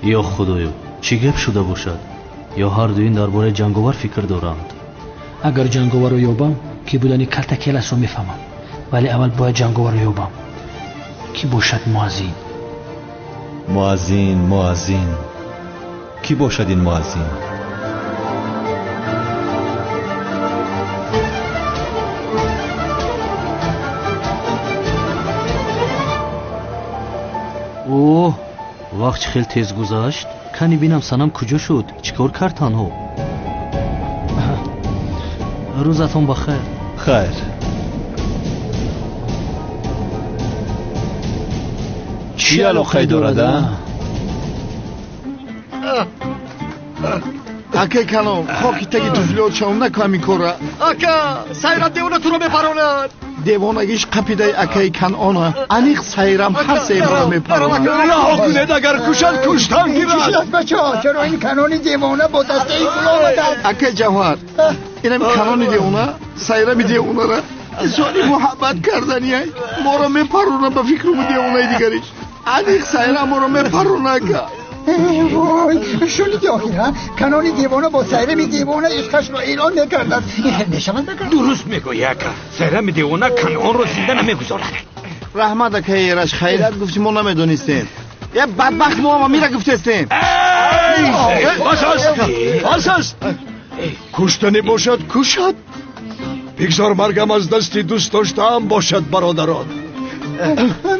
Ё худоё, чӣ гап шуда бошад? Ё ҳар дуин дар бораи ҷанговар фикр доранд? Агар ҷанговарро ёбам, ки будани калтакеласро мефаҳмам. Вале аввал бояд ҷанговарро ёбам. Кӣ бошад муаззин? Муаззин, муаззин. Кӣ бошад ин муаззин? Оҳ, вақт хел тез гузашт. Кани бинам санам куҷо шуд? Чӣ кор кард танҳо? Рӯзатон ба хайр. Хайр. Чӣ алоқае дорад, а? Акай калон, хоки таги туфлиот шавам, накун ҳамин корра. Ака, Сайрам девона туро мепаронад. Девонагиш қапидаи акаи Канона. Аниқ Сайрам ҳар се бора мепаронад. Раҳо кунед, агар кушад, куштан гирад. Чӣ шуд, бачаҳо? Чаро ин Канони девона бо дастаи гул омадааст? Акаи Ҷавҳар, инам Канони девона, Сайрами девонара изҳори муҳаббат карданияй. Моро мепарона ба фикруму девонаи дигариш. Аниқ Сайрам моро мепарона, ака. Вой, шуниди охир, ҳа? Канони девона бо Сайрами девона ишқашро эълон мекардад. Ин хел мешавад магар? Дуруст мегӯӣ, ака. Сайрами девона Канонро зинда намегузорад. Раҳмат, акаи Эраш, хайрат гуфти, мо намедонистем. Е бадбахт, мо ама мира гуфтестем. Бас аст, бас аст. Куштанӣ бошад, кушад. Бигзор маргам аз дасти дӯст доштаам бошад, бародарон.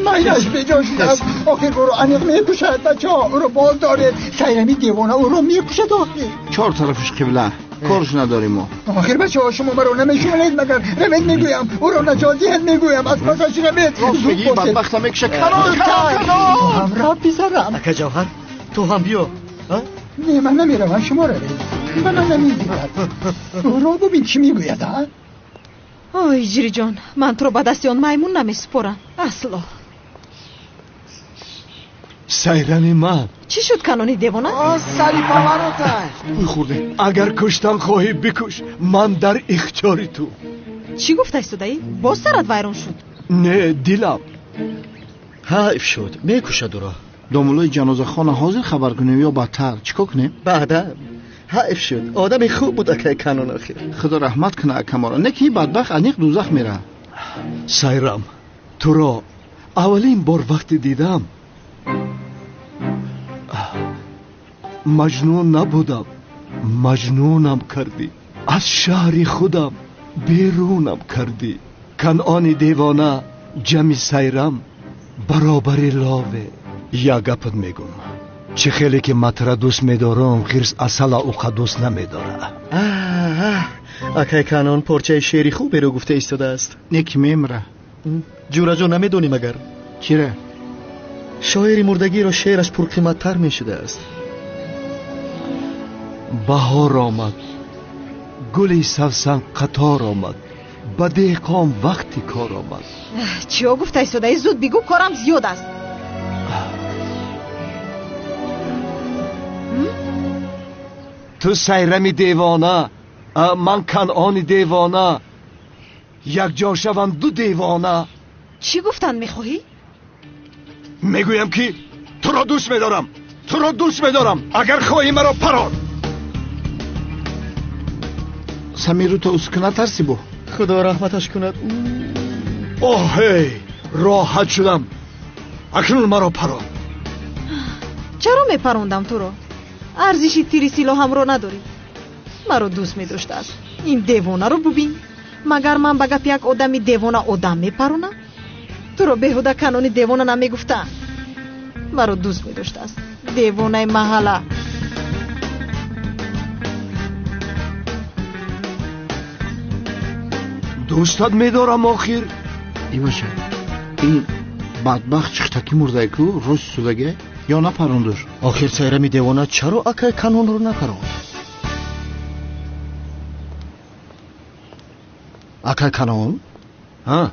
Майнаш беҷо шудам. Охир ӯро аниқ мекушад, бачаҳо. Ӯро боз доред. Сайрами девона ӯро мекушад охир. Чор тарафиш қибла. Корш надорем мо. Охир бачаҳо, шумо маро намешунавед магар? Равед мегӯям, ӯро наҷот диҳед мегӯям, аз пасаш равед. Рост мегӣ, бадбахта мекуша. Канон, канон, канон. Ту ҳам рав, писарам. Ака Ҷавҳар, ту ҳам биё. Не, ман намеравам, шумо равед. Ба ман намедиҳад. Ӯро бубин чӣ мегӯяд, а? Ой, Ҷириҷон, ман туро ба дасти он маймун намесупорам. Асло. Сайрами ман. Чӣ шуд, Канони девона? Сари павароташ. Ӯй хӯрде. Агар куштан хоҳӣ, бикуш. Ман дар ихтиёри ту. Чӣ гуфта истодаӣ? Боз сарат вайрон шуд? Не, дилам. Ҳайф шуд, мекушад ӯро. Домулои ҷанозахона ҳозир хабар кунем ё баъдтар? Чӣ кор кунем? Баъда. Ҳайф шуд, одами хуб буд акаи Канон охир. Худо раҳмат кунад акаморо. Не ки бадбахт аниқ дӯзах меравад. Сайрам, туро аввалин бор вақте дидам, маҷнун набудам, маҷнунам кардӣ. Аз шаҳри худам берунам кардӣ. Канони девона ҷамъи Сайрам баробари лове. Як гапат мегӯм. Чӣ хеле ки матра дӯст медорам, хирс асала уқа дӯст намедорад. Акай Канон порчаи шеъри хуберо гуфта истодааст. Не ки мемра. Ҷураҷон, намедонӣ магар? Чира? Шоири мурдагиро шеъраш пурқиматтар мешудааст. Баҳор омад, гули савсан қатор омад, ба деҳқон вақти кор омад. Чиё гуфта истодаӣ? Зуд бигӯ, корам зиёд аст. Ту Сайрами девона, ман Канони девона, якҷо шаванд ду девона. Чӣ гуфтан мехоҳӣ? Мегӯям ки туро дӯст медорам, туро дӯст медорам. Агар хоҳӣ маро парон. Самиру то уску натарсӣ бо? Худо раҳматаш кунад. Оҳ, роҳат шудам. Акнун маро парон. Чаро мепарондам туро? Арзиши тири силоҳамро надорӣ. Маро дӯст медоштааст. Ин девонаро бубин. Магар ман ба гапи як одами девона одам мепаронам? Туро беҳуда Канони девона намегуфтаам. Маро дӯст медоштааст. Девонаи маҳалла. Дӯстат медорам охир. Ибошад, ин бадбахт чиқтакӣ мурдае ку, рост судаге ё напарондуш? Охир Сайрами девона чаро акай Канонро напаронд? Акай Канон? Ҳа?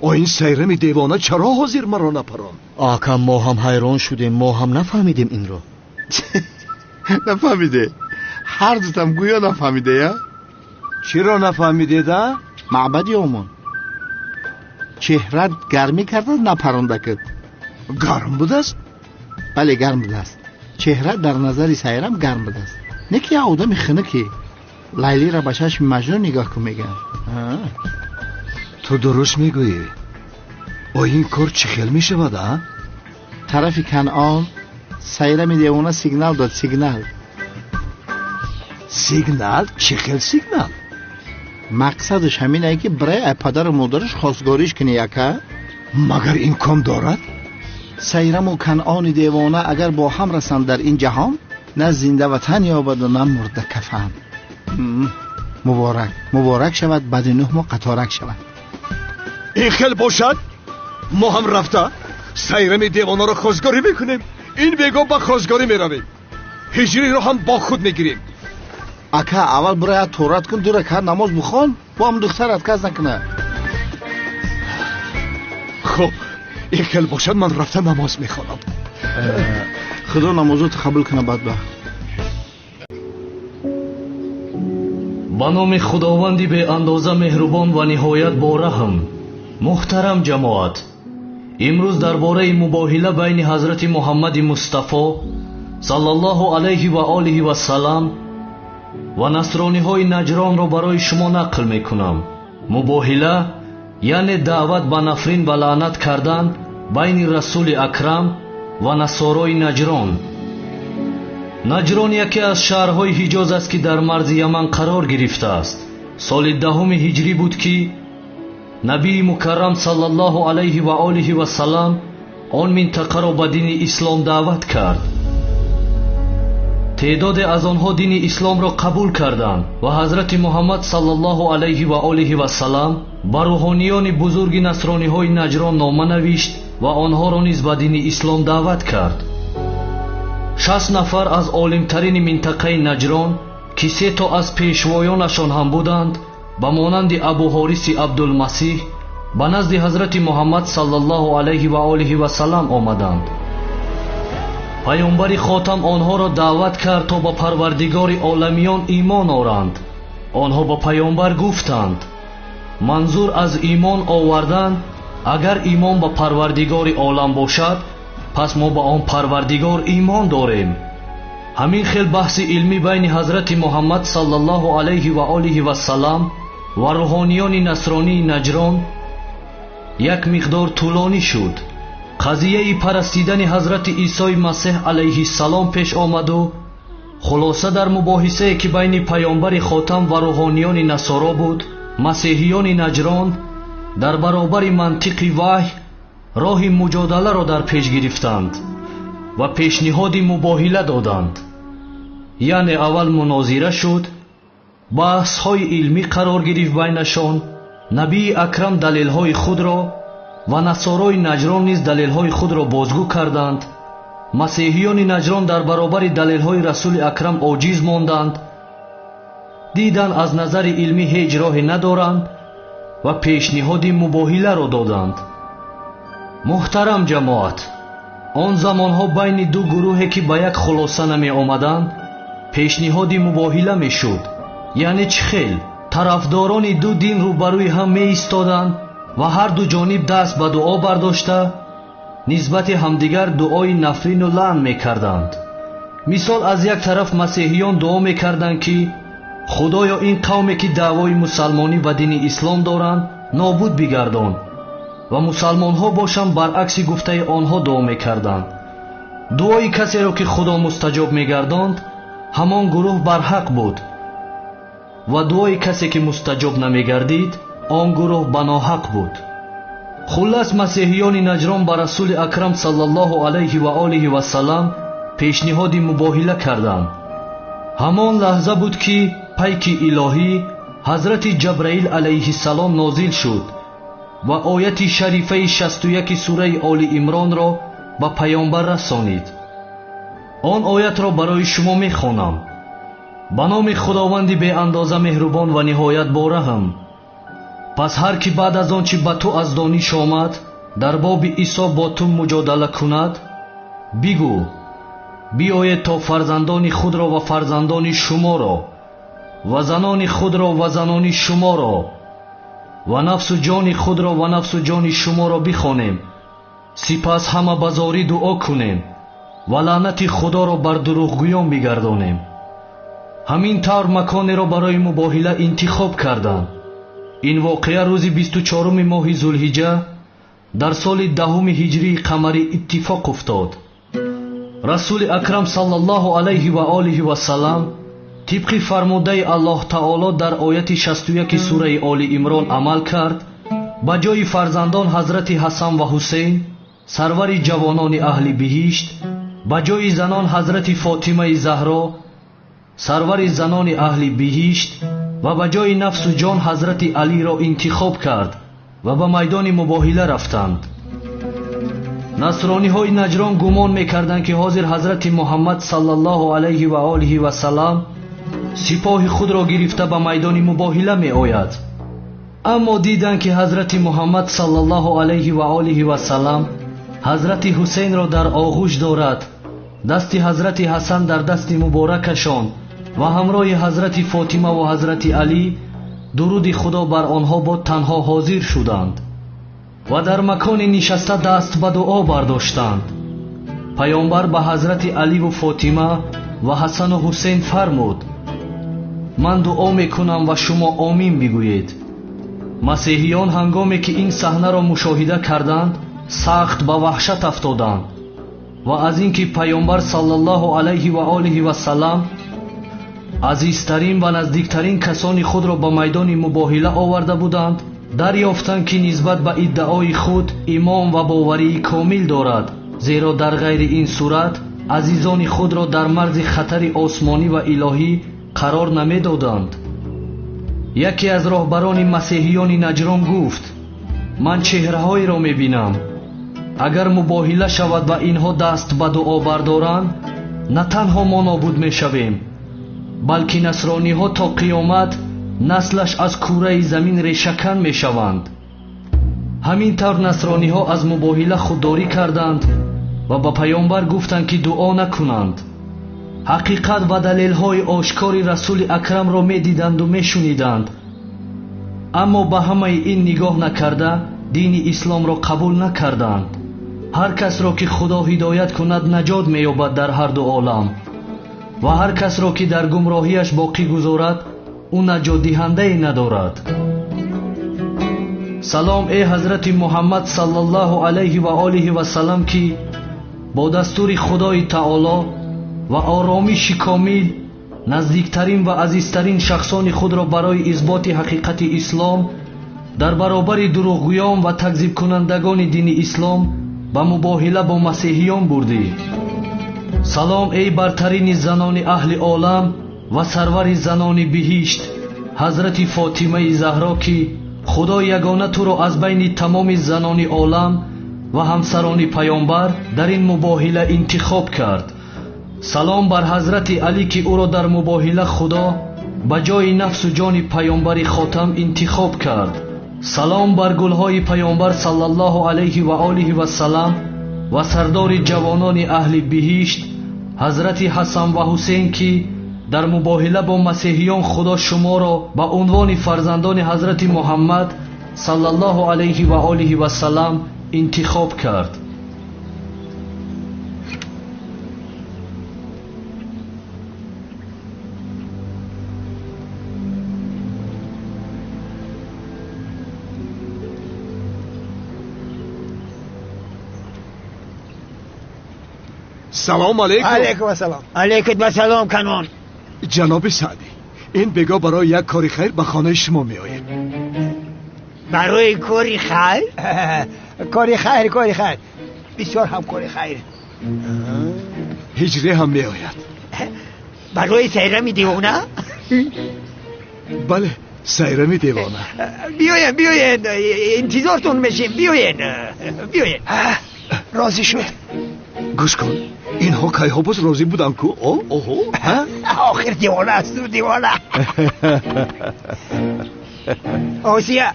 О, ин Сайрами девона чаро ҳозир маро напаронд? Ака, мо ҳам ҳайрон шудем, мо ҳам нафаҳмидем инро. Нафаҳмиде? Ҳар дутам гӯё нафаҳмиде, я? Чиро нафаҳмидед, а? Маъбади омон. Чеҳрат гармӣ карда напаронда кад. Гарм будааст? Бале, гарм будааст. Чеҳра дар назари Сайрам гарм будааст. Не ки як одами хунуке. Лайлиро ба чашми Маҷнун нигоҳ кун мегӯянд. Ту дуруст мегӯӣ. О ин кор чӣ хел мешавад, а? Тарафи Канъон Сайрами девона сигнал дод, сигнал. Сигнал? Чӣ хел сигнал? Мақсадаш ҳаминае ки бирай ай падару модараш хостгориш кунӣ, ака. Магар имкон дорад? Сайраму Канъони девона агар бо ҳам расанд дар ин ҷаҳон, на зинда ватан ёбаду на мурда кафан. Муборак, муборак шавад, баъди 9 моҳ қаторак шавад. Ин хел бошад, мо ҳам рафта Сайрами девонаро хостгорӣ мекунем. Ин бего ба хостгорӣ меравем. Ҳиҷриро ҳам бо худ мегирем. Ака, аввал бирая торат кун, 2 ракат намоз бихон, бо ҳам духтар отказ накунад. Хуб, ин хел бошад, ман рафта намоз мехонам. Худо намозото қабул кунад, бадбахт. Ба номи Худованди беандоза меҳрубон ва ниҳоят бораҳм. Муҳтарам ҷамоат, имрӯз дар бораи мубоҳила байни ҳазрати Муҳаммади Мустафо саллаллоҳу алайҳи ва олиҳи вассалам ва насрониҳои Наҷронро барои шумо нақл мекунам. Мубоҳила яъне даъват ба нафрин ва лаънат кардан байни Расули Акрам ва насорои Наҷрон. Наҷрон яке аз шаҳрҳои Ҳиҷоз аст, ки дар марзи Яман қарор гирифтааст. Соли 10 ҳиҷрӣ буд, ки набии мукаррам саллаллоҳу алайҳи ва олиҳи вассалам он минтақаро ба дини ислом даъват кард. Теъдоде аз онҳо дини исломро қабул карданд ва ҳазрати Муҳаммад саллаллоҳу алайҳи ва олиҳи вассалам ба рӯҳониёни бузурги насрониҳои Наҷрон нома навишт ва онҳоро низ ба дини ислом даъват кард. 60 нафар аз олимтарини минтақаи Наҷрон, ки 3 то аз пешвоёнашон ҳам буданд, ба монанди Абу Ҳориси Абдулмасиҳ, ба назди ҳазрати Муҳаммад саллаллоҳу алайҳи ва олиҳи вассалам омаданд. Паёмбари хотам онҳоро даъват кард то ба Парвардигори оламиён имон оранд. Онҳо ба паёмбар гуфтанд: манзур аз имон овардан, агар имон ба Парвардигори олам бошад, пас мо ба он Парвардигор имон дорем. Ҳамин хел баҳси илмӣ байни ҳазрати Муҳаммад саллаллоҳу алайҳи ва олиҳи вассалам ва рӯҳониёни насронии Наҷрон як миқдор тӯлонӣ шуд. Қазияи парастидани ҳазрати Исои Масеҳ алайҳиссалом пеш омаду хулоса дар мубоҳисае, ки байни паёмбари хотам ва рӯҳониёни насоро буд, масеҳиёни Наҷрон дар баробари мантиқи ваҳй роҳи муҷодаларо дар пеш гирифтанд ва пешниҳоди мубоҳила доданд. Яъне аввал мунозира шуд, баҳсҳои илмӣ қарор гирифт байнашон. Набии Акрам далелҳои худро ва насорои Наҷрон низ далелҳои худро бозгӯ карданд. Масеҳиёни Наҷрон дар баробари далелҳои Расули Акрам оҷиз монданд. Дидан аз назари илмӣ ҳеҷ роҳе надоранд ва пешниҳоди мубоҳиларо доданд. Муҳтарам ҷамоат, он замонҳо байни ду гурӯҳе, ки ба як хулоса намеомаданд, пешниҳоди мубоҳила мешуд. Яъне чӣ хел? Тарафдорони ду дин рӯбарӯи ҳам меистоданд ва ҳар ду ҷониб даст ба дуо бардошта нисбати ҳамдигар дуои нафрину лаън мекарданд. Мисол, аз як тараф масеҳиён дуо мекарданд, ки худоё, ин қавме ки даъвои мусалмонӣ ва дини ислом доранд, нобуд бигардон, ва мусалмонҳо бошанд баръакси гуфтаи онҳо дуо мекарданд. Дуои касеро, ки Худо мустаҷоб мегардонд, ҳамон гурӯҳ барҳақ буд, ва дуои касе, ки мустаҷоб намегардид, он гурӯҳ ба ноҳақ буд. Хуллас, масеҳиёни Наҷрон ба Расули Акрам саллаллоҳу алайҳи ва олиҳи вассалам пешниҳоди мубоҳила карданд. Ҳамон лаҳза буд, ки пайки илоҳӣ ҳазрати Ҷабраил алайҳиссалом нозил шуд ва ояти шарифаи 61 сураи Оли Имронро ба паёмбар расонид. Он оятро барои шумо мехонам. Ба номи Худованди беандоза меҳрубон ва ниҳоят бораҳм. Пас ҳар ки баъд аз он чи ба ту аз дониш омад, дар боби Исо бо ту муҷодала кунад, бигӯ: биёед то фарзандони худро ва фарзандони шуморо ва занони худро ва занони шуморо ва нафсу ҷони худро ва нафсу ҷони шуморо бихонем Сипас ҳама ба зорӣ дуо кунем ва лаънати Худоро бар дурӯғгӯён бигардонем. Ҳамин тавр маконеро барои мубоҳила интихоб карданд. Ин воқеа рӯзи 24 моҳи Зулҳиҷа дар соли 10 ҳиҷрии қамарӣ иттифоқ уфтод. Расули Акрам саллаллоҳу алайҳи ва олиҳи васаллам тибқи фармудаи Аллоҳ таоло дар ояти 61 сураи Оли Имрон амал кард. Ба ҷои фарзандон ҳазрати Ҳасан ва Ҳусейн, сарвари ҷавонони аҳли биҳишт, ба ҷои занон ҳазрати Фотимаи Заҳро, сарвари занони аҳли биҳишт, ва ба ҷои нафсу ҷон ҳазрати Алиро интихоб кард ва ба майдони мубоҳила рафтанд. Насрониҳои Наҷрон гумон мекарданд, ки ҳозир ҳазрати Муҳаммад саллаллоҳу алайҳи ва олиҳи васаллам сипоҳи худро гирифта ба майдони мубоҳила меояд. Аммо диданд, ки ҳазрати Муҳаммад саллаллоҳу алайҳи ва олиҳи васаллам ҳазрати Ҳусейнро дар оғӯш дорад, дасти ҳазрати Ҳасан дар дасти муборакашон ва ҳамроҳи ҳазрати Фотима ва ҳазрати Алӣ, дуруди Худо бар онҳо бод, танҳо ҳозир шуданд ва дар макони нишаста даст ба дуо бардоштанд. Паёмбар ба ҳазрати Аливу Фотима ва Ҳасану Ҳусейн фармуд: ман дуо мекунам ва шумо омин бигӯед. Масеҳиён ҳангоме ки ин саҳнаро мушоҳида карданд, сахт ба ваҳшат афтоданд ва аз ин ки паёмбар саллаллоҳу алайҳи ва олиҳи васаллам азизтарин ва наздиктарин касони худро ба майдони мубоҳила оварда буданд, дарёфтанд, ки нисбат ба иддаои худ имон ва боварии комил дорад, зеро дар ғайри ин сурат азизони худро дар марзи хатари осмонӣ ва илоҳӣ қарор намедоданд. Яке аз роҳбарони масеҳиёни Наҷрон гуфт: ман чеҳраҳоеро мебинам, агар мубоҳила шавад ва инҳо даст ба дуо бардоранд, на танҳо мо нобуд мешавем, балки насрониҳо то қиёмат наслаш аз кураи замин решакан мешаванд. Ҳамин тавр насрониҳо аз мубоҳила худдорӣ карданд ва ба паёмбар гуфтанд, ки дуо накунанд. Ҳақиқат ва далелҳои ошкори Расули Акрамро медиданду мешуниданд, аммо ба ҳамаи ин нигоҳ накарда дини исломро қабул накарданд. Ҳар касро ки Худо ҳидоят кунад, наҷот меёбад дар ҳар ду олам, ва ҳар касро ки дар гумроҳиаш боқӣ гузорад, ӯ наҷотдиҳандае надорад. Салом эй ҳазрати Муҳаммад саллаллоҳу алайҳи ва олиҳи васаллам, ки бо дастури Худои таоло ва оромиши комил наздиктарин ва азизтарин шахсони худро барои исботи ҳақиқати ислом дар баробари дурӯғгӯён ва такзибкунандагони дини ислом ба мубоҳила бо масеҳиён бурдӣ. Салом эй бартарини занони аҳли олам ва сарвари занони биҳишт, ҳазрати Фотимаи Заҳро, ки Худо ягона туро аз байни тамоми занони олам ва ҳамсарони паёмбар дар ин мубоҳила интихоб кард. Салом бар ҳазрати Алӣ, ки ӯро дар мубоҳила Худо ба ҷои нафсу ҷони паёмбари хотам интихоб кард. Салом бар гулҳои паёмбар саллаллоҳу алайҳи ва олиҳи васаллам ва сардори ҷавонони аҳли биҳишт ҳазрати Ҳасан ва Ҳусейн, ки дар мубоҳила бо масеҳиён Худо шуморо ба унвони фарзандони ҳазрати Муҳаммад саллаллоҳу алайҳи ва олиҳи васаллам интихоб кард. Салом алейкум. Алейкум ассалом. Алейкум ассалом, Канон. Ҷаноби Саъдӣ, ин бего барои як кори хайр ба хонаи шумо меоем. Барои кори хайр? Кори хайр, кори хайр. Бисёр ҳам кори хайр. Ҳиҷрӣ ҳам меояд. Барои сайрами девона? Бале, сайрами девона. Биёен, биёен, интизортон мешем. Биёен, биёен. Розӣ шуд. Гӯш кун, инҳо кайҳо боз розӣ буданд ку? Оҳо, охир девона аст, девона. Осия,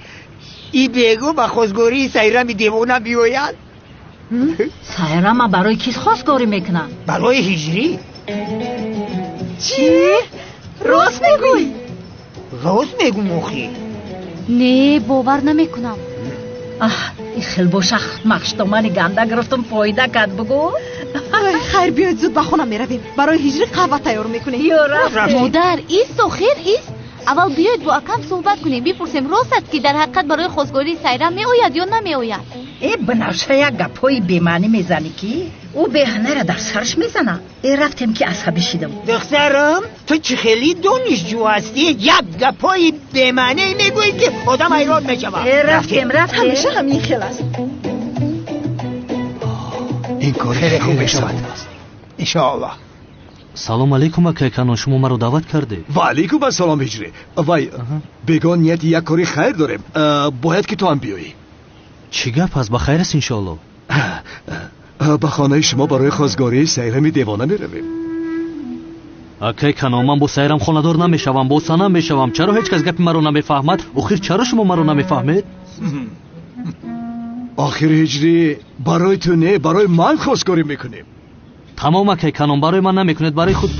и бегу ба хостгории сайрами девона биёяд? Сайрама барои кис хостгорӣ мекунад? Барои ҳиҷрӣ. Чӣ? Рост мегӯй? Рост мегӯм охир. Не, бовар намекунам. Аҳ, хел боша махштомани ганда гирифтам, фоида кард, бугӯ. Хайр, биёед зуд ба хона меравем. Барои ҳиҷрӣ қаҳва тайёр мекунем. Модар, ист, охир ист. Аввал биёед бо акам суҳбат кунем, бипурсем рост аст ки дар ҳақиқат барои хостгории Сайрам меояд ё намеояд. Э, Банафша, як гапҳои бемаънӣ мезанӣ, ки ӯ беҳанара дар сараш мезана. Э, рафтем, ки асабӣ шидам. Духтарам, ту чӣ хеле донишҷӯ ҳастӣ, як гапҳои бемаънӣ мегӯӣ, ки одам ҳайрон мешавад. Э, рафтем, рафтем. Ҳамеша ҳамин хел аст. Ин кор хеле хуб мешавад, иншоаллоҳ. Салом алейкум, акай Канон, шумо маро даъват кардед. Ва алейкум ассалом, ҳиҷрӣ. Вай, бегон нияти як кори хайр дорем, бояд ки ту ҳам биёӣ. Чӣ гап аст? Ба хайр аст, иншоаллоҳ. Ба хонаи шумо барои хостгории Сайрами девона меравем. Акай Канон, ман бо Сайрам хонадор намешавам, бо Санам мешавам. Чаро ҳеҷ кас гапи маро намефаҳмад? Охир чаро шумо маро намефаҳмед? Охир ҳиҷрӣ, барои ту не, барои ман хостгорӣ мекунем. Тамом, акай Канон, барои ман намекунед, барои худ.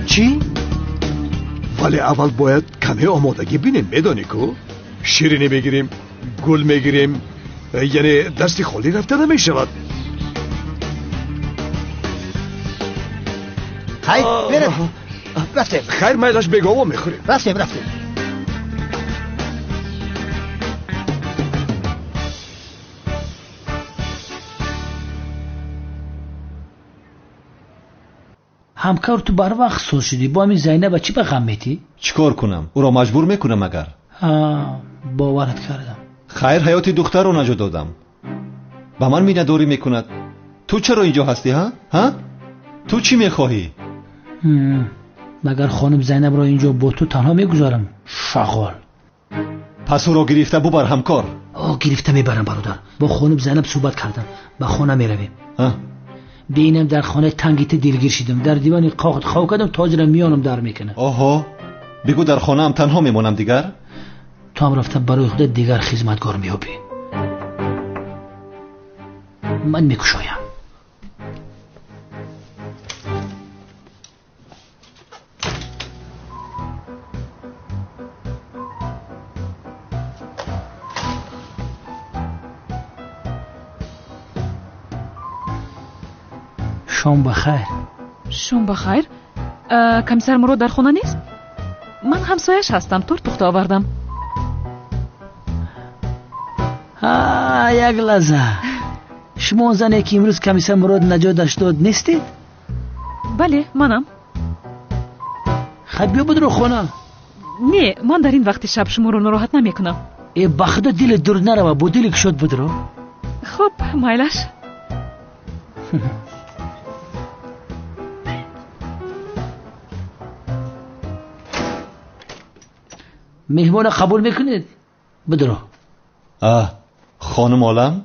Чӣ? Вале аввал бояд каме омодагӣ бинем, медонӣ ку? Ширинӣ мегирем, гул мегирем, яъне дасти холӣ рафта намешавад. Хайр, меравем. Рафтем. Хайр, майлаш, бегово мехӯрем. Рафтем, рафтем. Ҳамкор, ту барвақт соз шудӣ, бо ҳамин Зайнаба чӣ ба ғам метӣ? Чӣ кор кунам? Ӯро маҷбур мекунам агар. Боварат кардам. Хайр, ҳаёти духтарро наҷот додам. Ба ман миннатдорӣ мекунад. Ту чаро инҷо ҳастӣ, ҳа? Ҳа? Ту чӣ мехоҳӣ? Магар хонум Зайнабро инҷо бо ту танҳо мегузорам? Шағол. Пас ӯро гирифта бубар, ҳамкор. Гирифта мебарам, бародар. Бо хонум Зайнаб суҳбат кардам. Ба хона меравем. Бинам дар хонаи танги ту дилгир шидам. Дар дивани қоғ хоб кардам, тоҷира миёнам дар мекунад. Оҳо, бигӯ дар хонаам танҳо мемонам дигар? Ту ҳам рафта барои худат дигар хизматгор меёбӣ. Ман мекушоям. Шом ба хайр. Шом ба хайр. Комиссар Мурод дар хона нест? Ман ҳамсояш ҳастам, торт пухта овардам. Як лаҳза. Шумо он зане ки имрӯз комиссар Мурод наҷоташ дод нестед? Бале, манам. Хай, биё будро хона. Не, ман дар ин вақти шаб шуморо нороҳат намекунам. Э, ба худо дилет дур нарава, бо дили кушод будро. Хуб, майлаш. Меҳмонро қабул мекунед? Бидро. Хонум Олам?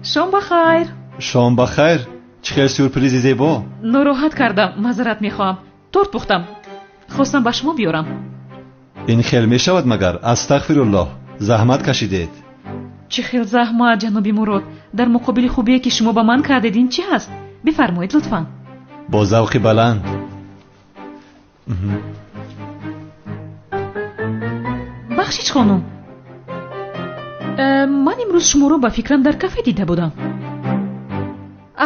Шом ба хайр. Шом ба хайр. Чӣ хел сюрпризи зебо. Нороҳат кардам, маъзарат мехоҳам. Торт пухтам, хостам ба шумо биёрам. Ин хел мешавад магар? Астағфируллоҳ, заҳмат кашидед. Чӣ хел заҳмат, ҷаноби Мурод? Дар муқобили хубие ки шумо ба ман кардед, ин чӣ ҳаст? Бифармоед лутфан. Бо завқи баланд. Бахшиш, хонум, ман имрӯз шуморо ба фикрам дар кафе дида будам.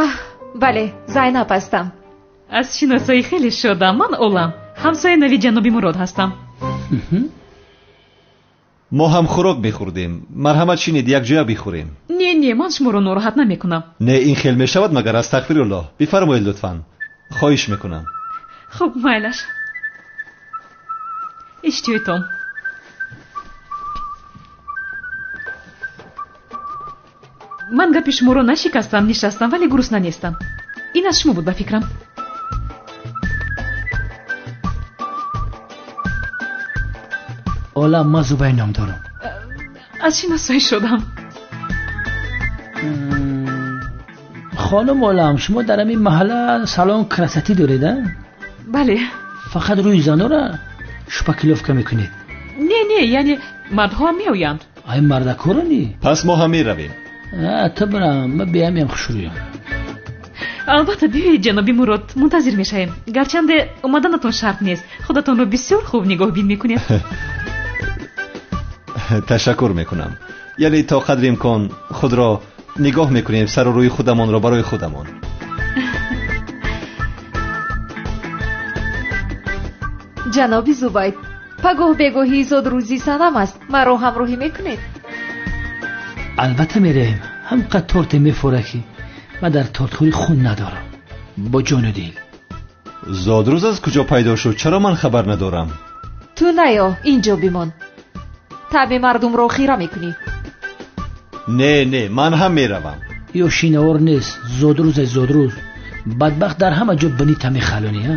Аҳ, бале, Зайнаб ҳастам. Аз шиносоӣ хеле шодам. Ман Олам, ҳамсояи нави ҷаноби Мурод ҳастам. Мо ҳам хӯрок мехӯрдем. Марҳамат, шинед, якҷоя бихӯрем. Не, не, ман шуморо нороҳат намекунам. Не, ин хел мешавад магар? Астағфируллоҳ. Бифармоед лутфан, хоҳиш мекунам. Хуб, майлаш. Иштиҳоитон. Ман гапи шуморо нашикастам, нишастам, вале гурусна нестам. Ин аз шумо буд ба фикрам. Олам, ман Зубайр ном дорам. Аз шиносоӣ шудам. Хонум Олам, шумо дар ҳамин маҳалла салон красотӣ доред, а? Бале. Фақат рӯи занора шпаклёвка мекунед? Не, не, яъне мардҳо ҳам меоянд. Ай, мардакорони? Пас мо ҳам меравем. Ту бирам, ман биямям хушрӯям. Албатта, биёед, ҷаноби Мурод, мунтазир мешавем. Гарчанде омаданатон шарт нест, худатонро бисёр хуб нигоҳбин мекунед. Ташаккур мекунам. Яъне то қадри имкон худро нигоҳ мекунем, сару рӯи худамонро барои худамон. Ҷаноби Зубайд, пагоҳ бегоҳии зодрӯзи Санам аст. Маро ҳамроҳӣ мекунед? Албатта меравем. Ҳамқадр торте мефора ки ман дар тортхӯрӣ хун надорам. Бо ҷону дил. Зодрӯз аз куҷо пайдо шуд? Чаро ман хабар надорам? Ту наё, инҷо бимон. Таби мардумро хира мекунӣ. Не, не, ман ҳам меравам. Ё шиновар нест, зодрӯз аз зодрӯз. Бадбахт дар ҳама ҷо бинита мехалонӣ, а?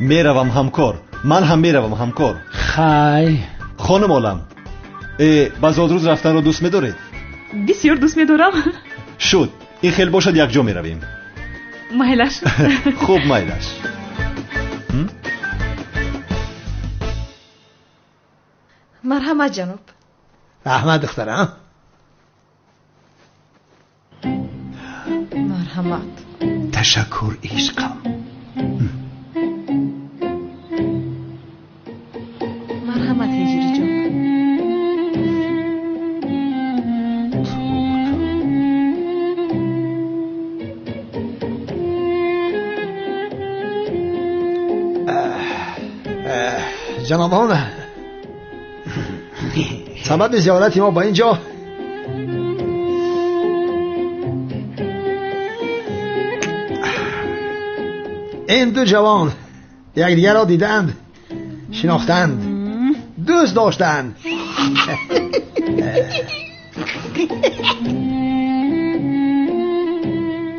Меравам ҳамкор. Ман ҳам меравам ҳамкор. Хай. Хонум Олам, ба зодрӯз рафтанро дӯст медоред? Бисёр дӯст медорам. Шуд, ин хел бошад якҷо меравем. Майлаш. Хуб, майлаш. Марҳамат ҷаноб. Раҳмат духтарам. Марҳамат. Ташаккур ишқам. Марҳамат ҳиҷриҷон. Ҷанобон, сабаби зиёрати мо ба ин ҷо ин ду ҷавон якдигарро дидаанд, шинохтанд, дӯст доштанд.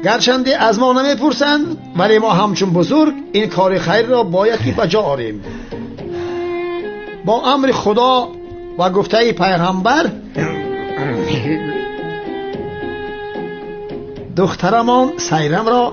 Гарчанде аз мо намепурсанд, вале мо ҳамчун бузург ин кори хайрро бояд ки ба ҷо орем. Бо амри Худо ва гуфтаи пайғамбар духтарамон Сайрамро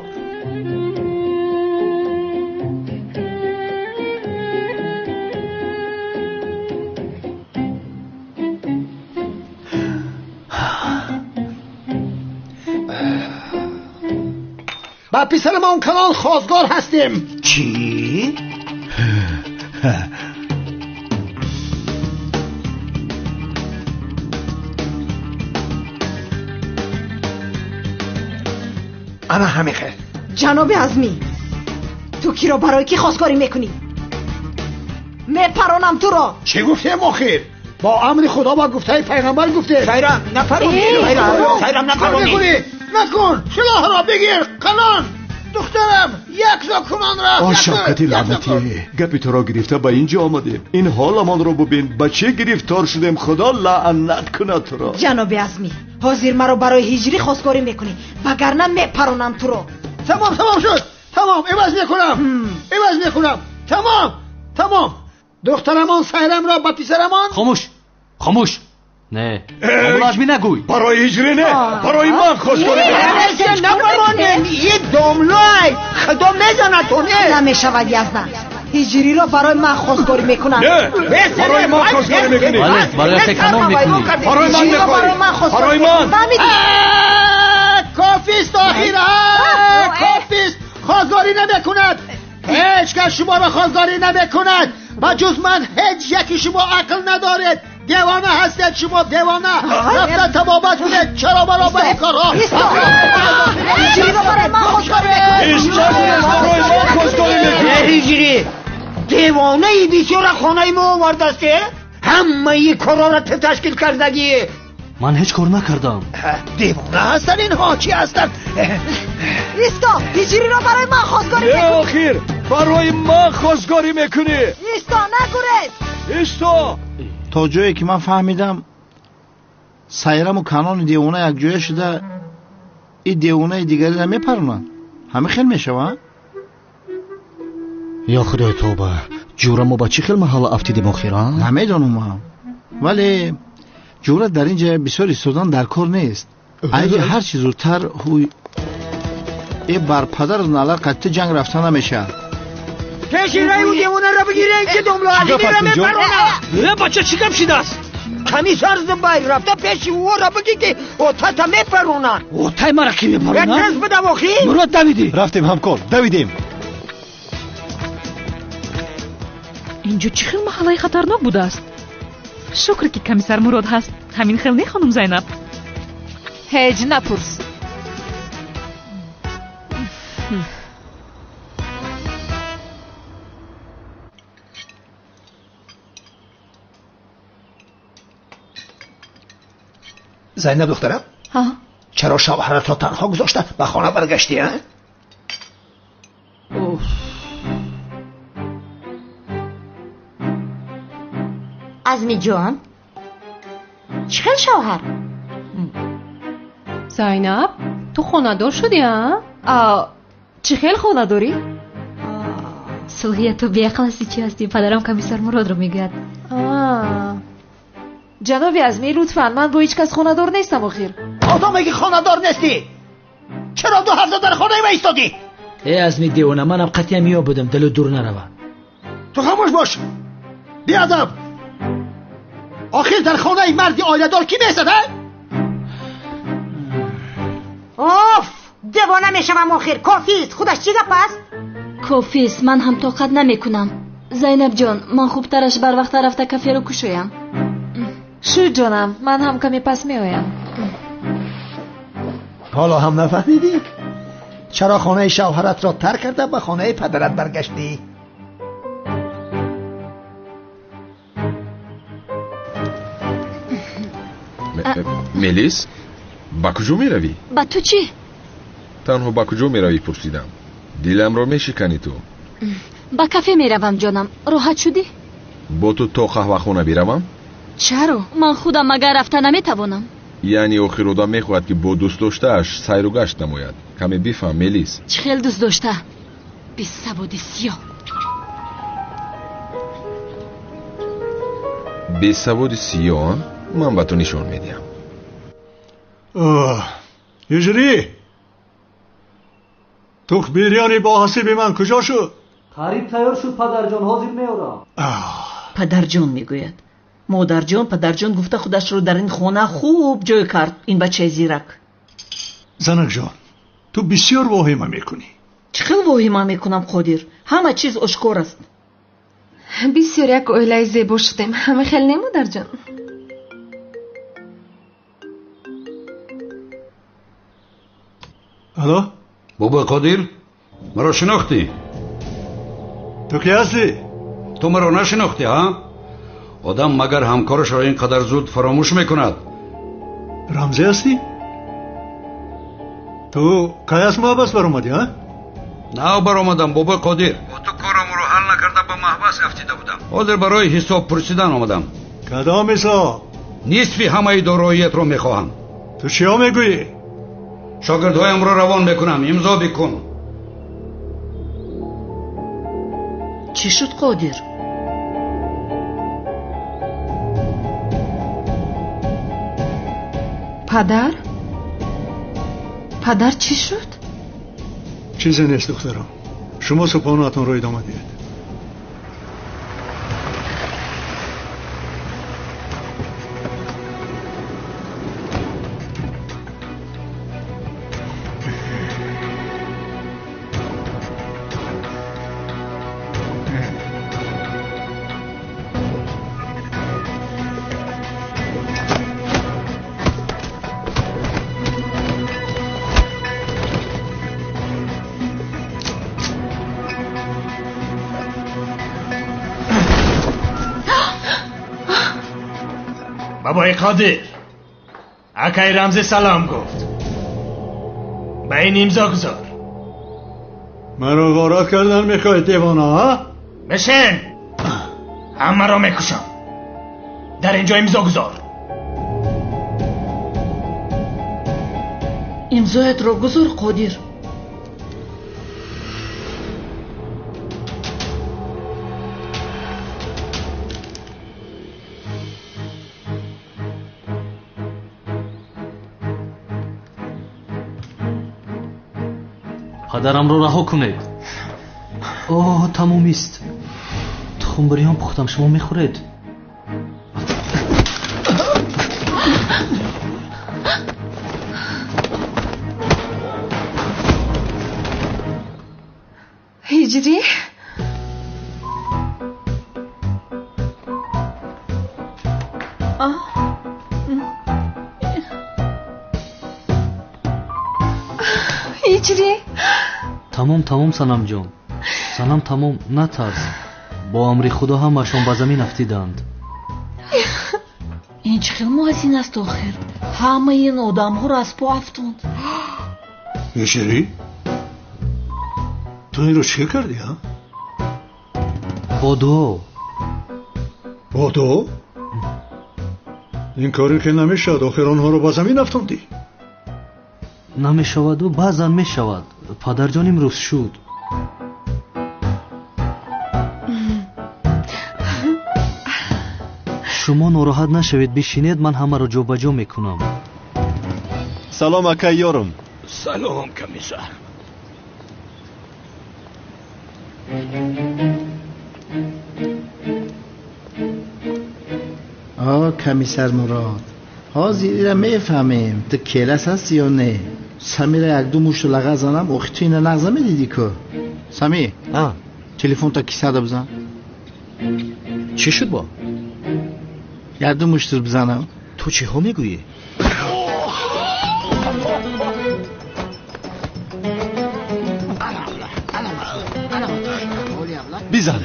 ба писарамон Канон хостгор ҳастем. Чӣ? Ана ҳамин хел. Ҷаноби Азмӣ, ту киро барои кӣ хостгорӣ мекунӣ? Мепаронам туро. Чӣ гуфтем охир? Бо амри Худо ва гуфтаи пайғамбар гуфтем. Сайрам, напаронӣ. Сайрам, напаронӣ. Накун, силоҳро бигир, Канон. Духтарам, яксо кунонро. О, Шавкати лаънатӣ, гапи туро гирифта ба ин ҷо омадем. Ин ҳоламонро бубин, ба чӣ гирифтор шудем. Худо лаънат кунад туро. Ҷаноби Азмӣ, ҳозир маро барои ҳиҷрӣ хостгорӣ мекунӣ, вагарна мепаронам туро. Тамом, тамом шуд. Тамом, иваз мекунам. Иваз мекунам. Тамом, тамом. Духтарамон Сайрамро ба писарамон. Хомӯш, хомӯш. Не, азмӣ нагӯй. Барои ҳиҷрӣ не, барои ман хостгорӣ. Напаронем, и домлой. Худо мезанад ту, не? Намешавад Яздан. Ҳиҷриро барои ман хостгорӣ мекунанд. Не, барои ман хостгорӣ мекунӣ. Бале, барои Канон мекунӣ. Барои ман мехоҳӣ. Барои ман. Кофист охир, кофист. Хостгорӣ намекунад. Ҳеҷ кас шуморо хостгорӣ намекунад. Ба ҷуз ман ҳеҷ яки шумо ақл надоред. Девона ҳастед шумо, девона. Рафта табобат кунед. Чаро маро ба ин корҳо? Ҳиҷриро барои ман хостгорӣ мекунӣ. Барои ман хостгорӣ мекунӣ. Ҳиҷрӣ, девонаи бисёра хонаи мо овардаст. Ҳамаи корҳоро ту ташкил кардагӣ. Ман ҳеҷ кор накардам. Девона ҳастанд инҳо, чӣ ҳастанд? Исто, ҳиҷриро барои ман хостгорӣ мекунӣ. Не, охир, барои ман хостгорӣ мекунӣ. Исто, нагурез. Исто. То ҷое ки ман фаҳмидам, Сайраму Канони девона якҷоя шуда и девонаи дигариро мепаронанд. Ҳамин хел мешавад? Ё Худои тавба, ҷура мо ба чӣ хел маҳалла афтидем охир, а? Намедонам ман, вале ҷура дар ин ҷа бисёр истодан дар кор нест. Айҷа ҳар чӣ зудтар ҳуй э бар падару налар қатъи ҷанг рафта намешавад. Пеши раю девонаро бигирен ки домло Азмиро мепарона. Э, бача, чӣ гап шидааст? Комиссар Зубайр рафта пеши ӯро бигӣ ки отата мепарона. Отай мара ки мепарона? Як тез бидав охир. Мурод, давидӣ. Рафтем ҳамкор, давидем. Инҷо чӣ хел маҳаллаи хатарнок будааст? Шукр ки комиссар Мурод ҳаст. Ҳамин хел не, хонум Зайнаб? Ҳеҷ напурс. Зайнаб духтарам, чаро шавҳаратро танҳо гузошта ба хона баргаштӣ? Азмиҷон, чӣ хел шавҳар? Зайнаб, ту хонадор шудӣ, а? Чӣ хел хонадорӣ? Сулҳия, ту беақл ҳастӣ, чӣ ҳастӣ? Падарам комиссар Муродро мегӯяд. Ҷаноби Азмӣ, лутфан, ман бо ҳеҷ кас хонадор нестам охир. Одаме ки хонадор нестӣ, чаро 2 ҳафта дар хонаи ма истодӣ? Э Азми девона, манам қатъиян меёбудам, дилу дур нарава. Ту хомӯш бош, беадаб. Охир дар хонаи марди оиладор кӣ месад, а? Оф, девона мешавам охир. Кофист, худаш чӣ гап аст? Кофист, ман ҳам тоқат намекунам. Зайнабҷон, ман хубтараш барвақта рафта каферо кушоям. Шуд ҷонам, ман ҳам каме пас меоям. Ҳоло ҳам нафаҳмидӣ? Чаро хонаи шавҳаратро тарк карда ба хонаи падарат баргаштӣ? Мелис, ба куҷо меравӣ? Ба ту чӣ? Танҳо ба куҷо меравӣ пурсидам. Диламро мешиканӣ ту. Ба кафе меравам ҷонам. Роҳат шудӣ? Бо ту то қаҳвахона биравам? Чаро? Ман худам магар рафта наметавонам. Яъне охир одам мехоҳад ки бо дӯстдоштааш сайру гашт намояд. Каме бифаҳм, Мелис. Чӣ хел дӯстдошта? Бесаводи сиёҳ. Бесаводи сиёҳ? Ман ба ту нишон медиҳам. Ҳиҷрӣ, тухм бирёни бо ҳасиби ман куҷо шуд? Қариб тайёр шуд, падарҷон, ҳозир меорам. Падарҷон мегӯяд. Модарҷон, падарҷон гуфта худашро дар ин хона хуб ҷой кард, ин бачаи зирак. Занакҷон, ту бисёр воҳима мекунӣ. Чӣ хел воҳима мекунам, Қодир? Ҳама чиз ошкор аст. Бисёр як оилаи зебо шудем. Ҳама хел не, модарҷон? Алло? Бобои Қодир, маро шинохтӣ? Ту кӣ ҳастӣ? Ту маро нашинохтӣ, ҳа? Одам магар ҳамкорашро ин қадар зуд фаромӯш мекунад? Рамзӣ ҳастӣ? Ту кай аз маҳбас баромадӣ, ҳа? Нав баромадам, бобои Қодир. Бо ту корамро ҳал накарда ба маҳбас афтида будам. Ҳозир барои ҳисоб пурсидан омадам. Кадом ҳисоб? Нисфи ҳамаи дороиятро мехоҳам. Ту чиҳо мегӯӣ? Шогирдҳоямро равон мекунам, имзо бикун. Чӣ шуд, Қодир? Падар? Падар чӣ шуд? Чизе нест, духтарам. Шумо субҳонаатонро идома диҳед. Бобои Қодир, акай Рамзӣ салом гуфт. Ба ин имзо гузор. Маро ғорат кардан мехоҳӣ, девона, ҳа? Бишин! Ҳамаро мекушам. Дар инҷо имзо гузор. Имзоятро гузор, Қодир. Падарамро раҳо кунед. Оҳ, тамомист. Тухмбирён пухтам, шумо мехӯред? Ҳиҷрӣ? Чири? Тамом, тамом, Санамҷон. Санам, тамом, натарс. Бо амри Худо ҳамаашон ба замин афтиданд. Ин чӣ хел муаззин аст охир? Ҳамаи ин одамҳоро аз по афтонд. Шири? Ту инро чӣ кардӣ, а? Бо дуо. Бо дуо? Ин коре ки намешавад, охир онҳоро ба замин афтондӣ. Намешаваду баъзан мешавад. Падарҷон, имрӯз шуд. Шумо нороҳат нашавед, бишинед, ман ҳамаро ҷобаҷо мекунам. Салом, акай ёрум. Салом, комиссар. О, комиссар Мурод, ҳозир ира мефаҳмем, ту келас ҳасти ё не. Самира якду мушту лағаз занам, охи ту ина нағз намедидӣ ку? Самир, телефонта кисада бизан. Чӣ шуд бо? Якду муштур бизанам. Ту чиҳо мегӯӣ? Бизан.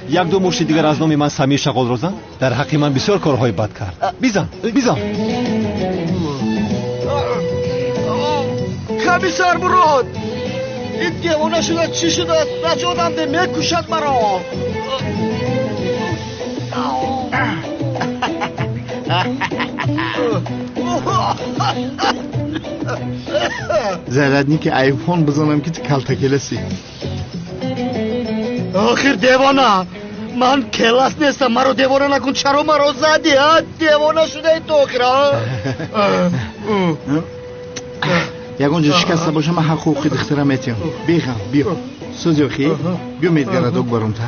Якду мушти дигар аз номи ман Самир Шағолро зан. Дар ҳаққи ман бисёр корҳои бад кард. Бизан, бизан. Комиссар Мурод, ин девона шуда чӣ шудааст? Наҷотам де, мекушад маро. Зарядники айфон бизанам ки ту калтакеласи. Охир девона, ман келас нестам, маро девона накун. Чаро маро задӣ, а? Девона шудаи ту охир, а? Ягон ҷо шикаста боша, ман ҳақ ҳуқуқи духтара метиҳам. Беғам, биё. Сӯзи охи, биё медгарадок баром та.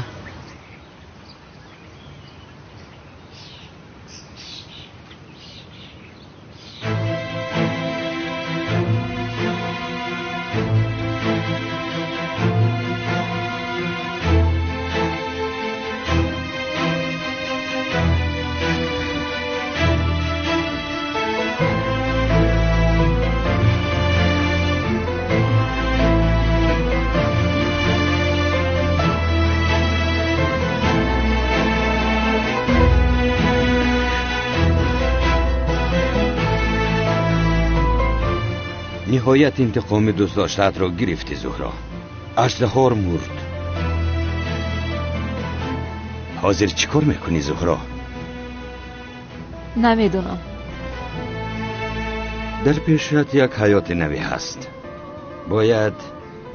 Ниҳоят интиқоми дӯстдоштаатро гирифтӣ, Зуҳро. Аждаҳор мурд. Ҳозир чӣ кор мекунӣ, Зуҳро? Намедонам. Дар пешат як ҳаёти навӣ ҳаст. Бояд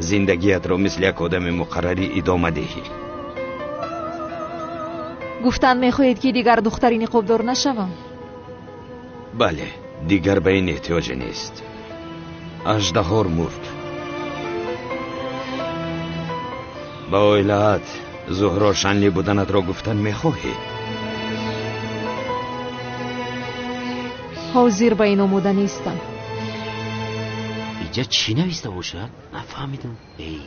зиндагиятро мисли як одами муқаррарӣ идома диҳӣ. Гуфтан мехоҳед, ки дигар духтари ниқобдор нашавам? Бале, дигар ба ин эҳтиёҷе нест. Аждаҳор мурд. Ба оилаат Зуҳро Шанли буданатро гуфтан мехоҳӣ? Ҳозир ба ин омода нестам. Иҷа чӣ нависта бошад? Нафаҳмидам. Эй,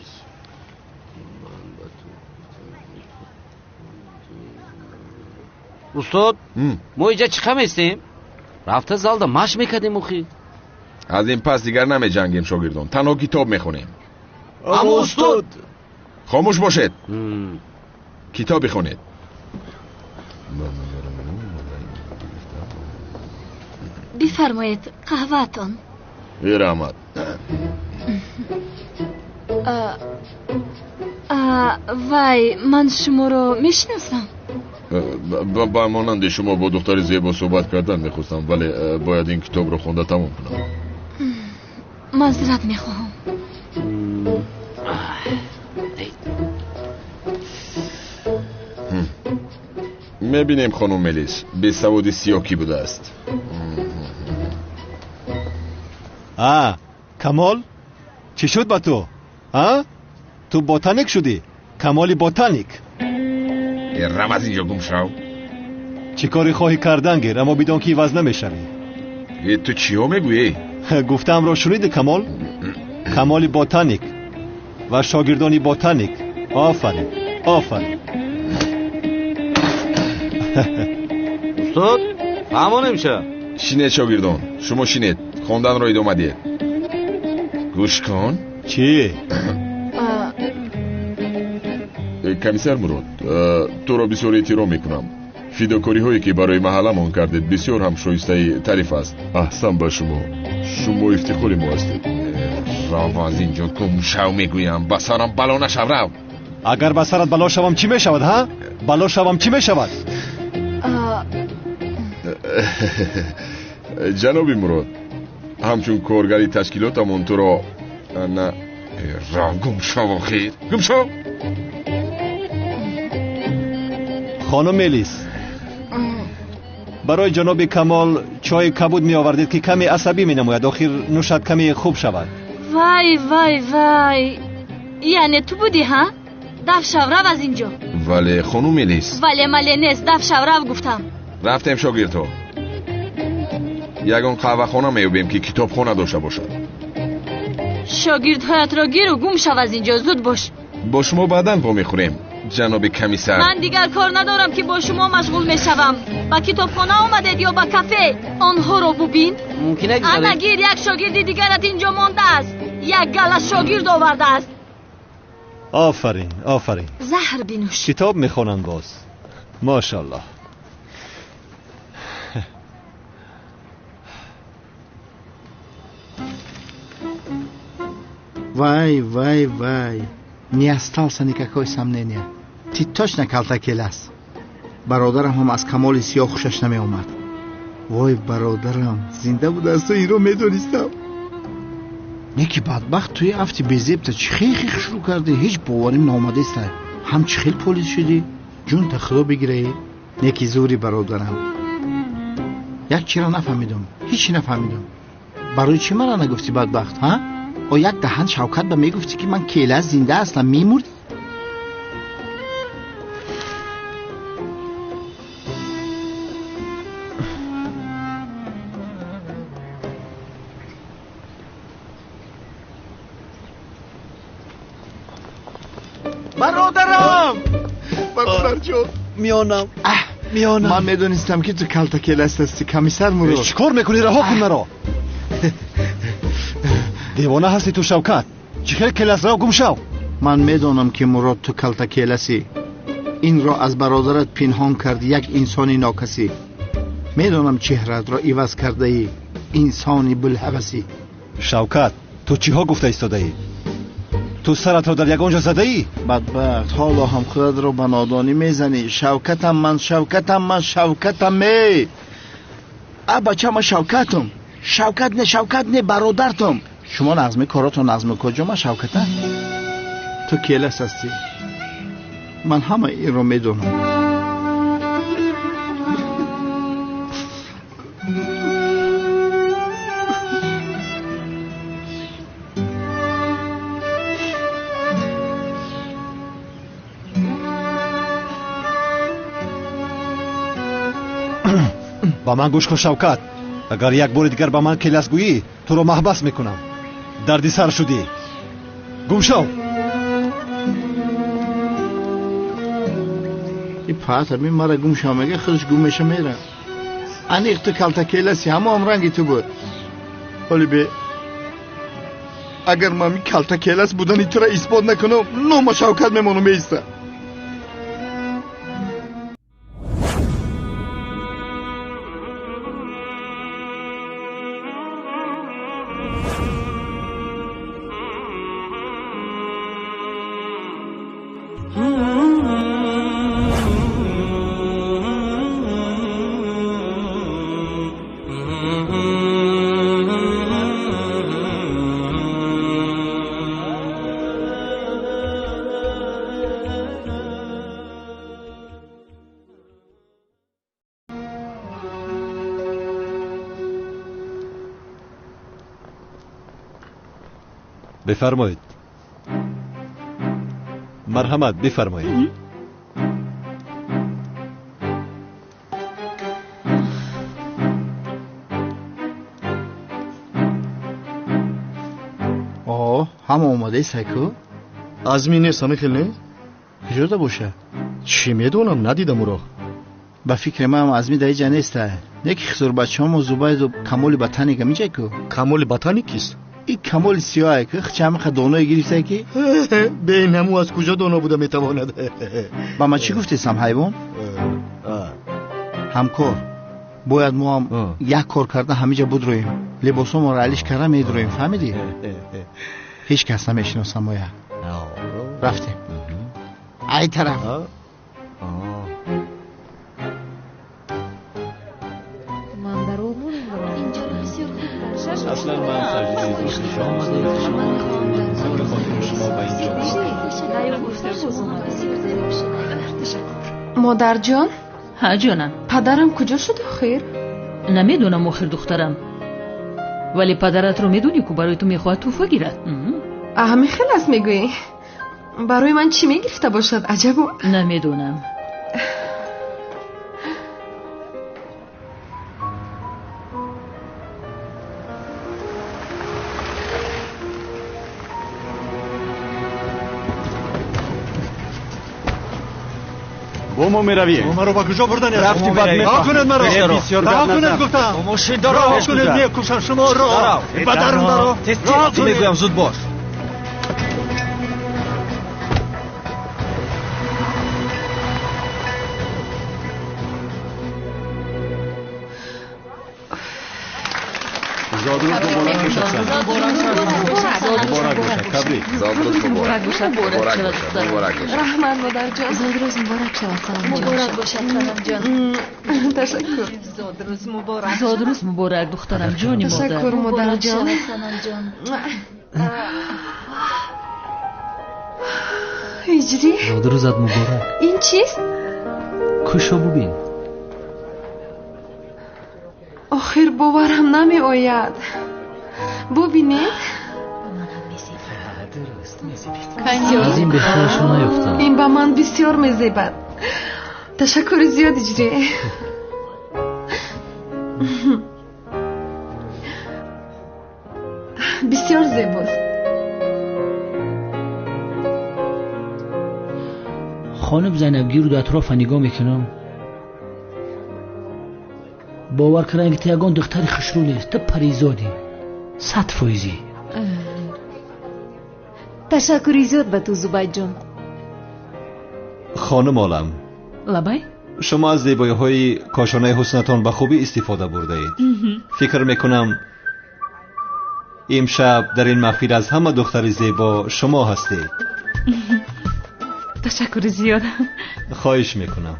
устод, мо иҷа чӣ қаместем? Рафта залда машқ мекардем охи. Аз ин пас дигар намеҷангем, шогирдон. Танҳо китоб мехонем. Аммо устод, хомӯш бошед. Китоб бихонед. Бифармоед, қаҳваатон. Раҳмат. Вай, ман шуморо мешиносам. Ба монанди шумо бо духтари зебо суҳбат кардан мехостам, вале бояд ин китобро хонда тамом кунам. Маъзарат мехоҳам. Мебинем, хонум Мелис, бесаводи сиёҳ кӣ будааст. А, Камол, чӣ шуд ба ту? А? Ту ботаник шудӣ? Камоли ботаник. Рав аз инҷо гум шав. Чӣ коре хоҳӣ кардан гир, аммо бидон ки иваз намешавӣ. Ту чиҳо мегӯӣ? Гуфтаамро шуниди, Камол? Камоли ботаник ва шогирдони ботаник. Офарин, офарин. Устод, фаҳмонем ша. Шинед, шогирдон, шумо шинед, хонданро идома диҳед. Гӯш кун, Чӣ? Комиссар Мурод, туро бисёр эҳтиром мекунам. Фидокориҳое ки барои маҳалламон кардед бисёр ҳам шоистаи таъриф аст. Аҳсан ба шумо. Шумо ифтихори мо ҳастед. Рав аз инҷо, гум шав мегӯям. Ба сарам бало нашав, рав. Агар ба сарат бало шавам чӣ мешавад, ҳа? Бало шавам чӣ мешавад? Ҷаноби Мурод, ҳамчун коргари ташкилотамон туро на рав, гум шав, охир. Гум шав. Хонум Мелис, барои ҷаноби Камол чойи кабуд меовардед ки каме асабӣ менамояд. Охир нӯшад каме хуб шавад. Вай, вай, вай, яъне ту будӣ, ҳа? Даф шав, рав аз инҷо. Вале хонум Мелис. Вале мале нест, даф шав, рав гуфтам. Рафтем шогирдҳо. Ягон қаҳвахона меёбем ки китобхона дошта бошад. Шогирдҳоятро гиру гум шав аз инҷо, зуд бош. Бо шумо баъдан вомехӯрем, ҷаноби комиссар. Ман дигар кор надорам ки бо шумо машғул мешавам. Ба китобхона омадед ё ба кафе? Онҳоро бубин. Ана гир, як шогирди дигарат инҷо мондааст. Як гала шогирд овардааст. Офарин, офарин. Заҳр бинӯш. Китоб мехонанд боз. Мошаллоҳ. Вай, вай, вай. Не остался никакой сомнения. Ты точно калтакелас. Бародарам ҳам аз Камоли сиёҳ хушаш намеомад. Вой, бародарам, зинда будааст, ту инро медонистам. Не ки бадбахт, туи афти безебта чӣ хел хушрӯ кардӣ, ҳеҷ боварим наомадеста. Ҳам чӣ хел полис шудӣ? Ҷунта худо бигирае. Не ки зури бародарам. Як чиро нафаҳмидум, ҳеҷ нафаҳмидум. Барои чӣ мара нагуфтӣ бадбахт, ҳа? О як даҳан Шавкат ба мегуфтӣ ки ман келас зинда ҳастам, мемурдӣ? Бародарам! Бародарҷон! Миёнам. Миёнам. Ман медонистам ки ту калтакелас ҳастӣ, комиссар Мурод. Чӣ кор мекунӣ? Раҳо кун маро. Девона ҳастӣ ту, Шавкат. Чӣ хел келас, рав, гум шав. Ман медонам ки Мурод ту калтакеласӣ. Инро аз бародарат пинҳон карди, як инсони нокасӣ. Медонам чеҳраатро иваз кардаӣ, инсони булҳавасӣ. Шавкат, ту чиҳо гуфта истодаӣ? Ту саратро дар ягон ҷо задаӣ? Бадбахт, ҳоло ҳам худатро ба нодонӣ мезанӣ. Шавкатам ман, Шавкатам ман, Шавкатам э! А бача, ман Шавкатам. Шавкат не, Шавкат не, бародартам. Шумо нағзми коротон нағзми куҷо, ман Шавката? Ту келас ҳастӣ. Ман ҳама инро медонам. Ба ман гӯш кун, Шавкат. Агар як бори дигар ба ман келас гӯӣ, туро маҳбас мекунам. Дарди сар шудӣ. Гум шав. И пата ми мара гум шав мега, худаш гум меша мера. Аниқ ту калтакеласи, ҳамо ҳам ранги ту буд. Ҳоли бе, агар ман ми калтакелас будани тура исбот накунам, нома Шавкат мемонам меиста. Бифармоед. Марҳамат, бифармоед. О, ҳама омадаи сайку? Азми нест, ҳамин хел не? Куҷода боша? Чӣ медонам, надидам ӯро. Ба фикри ман Азми дар иҷа неста. Не ки хизурбачаҳомо Зубайду Камоли Ботаник ҳамиҷа ку? Камоли Ботаник кист? Ин камоли сиёҳе ки чамиқа доное гирифта ки бенаму аз куҷо доно буда метавонад? Ба ман чӣ гуфтесам, ҳайвон? Ҳамкор, бояд мо ҳам як кор карда ҳамиҷа будроем, либосомонро алиш карда медроем, фаҳмидӣ? Ҳеҷ кас намешиносам моя. Рафтем. Ай тараф. Аслан ман таҷдиди ба хотири шумо ба инҷо. Модарҷон? Ҳа, ҷонам. Падарам куҷо шуд охир? Намедонам охир, духтарам. Вале падаратро медонӣ ку, барои ту мехоҳад тӯҳфа гирад. Ҳамин хел аст мегӯӣ? Барои ман чӣ мегирифта бошад, аҷабо? Намедонам. Бо мо меравӣ. Шумо маро ба куҷо бурданед? Рафти бад Раҳо кунед маро. Раҳо кунед гуфтам. Раҳо кунед, мекушам шуморо. Ба дарун даро. Раҳо кунед. Мегӯям, зуд бош. Зодрӯз муборак бошад, Санам. Муборак бошад, табрик. Зодрӯз муборак бошад. Муборак бошад. Муборак бошад. Раҳмат, модарҷон. Зодрӯз муборак шавад, Санамҷон. Муборак бошад, Санамҷон. Ташаккур. Зодрӯз муборак. Зодрӯз муборак, духтарам, ҷони модар. Ташаккур, модарҷон. Санамҷон. Иҷри. Зодрӯзат муборак. Ин чист? Кушо бубин. Охир боварам намеояд. Бубинед. Аз ин беҳтарашро наёфтам. Ин ба ман бисёр мезебад. Ташаккури зиёд, Иҷри. Бисёр зебост. Хонум Зайнаб, гирду атрофа нигоҳ мекунам. Бовар кунам ки ту ягон духтари хушрӯ нест, ту паризодӣ, 100%. Ташаккури зиёд ба ту, Зубайдҷон. Хонум Олам. Лабай? Шумо аз зебоиҳои кошонаи ҳуснатон ба хубӣ истифода бурдаед. Фикр мекунам имшаб дар ин маҳфил аз ҳама духтари зебо шумо ҳастед. Ташаккури зиёд. Хоҳиш мекунам.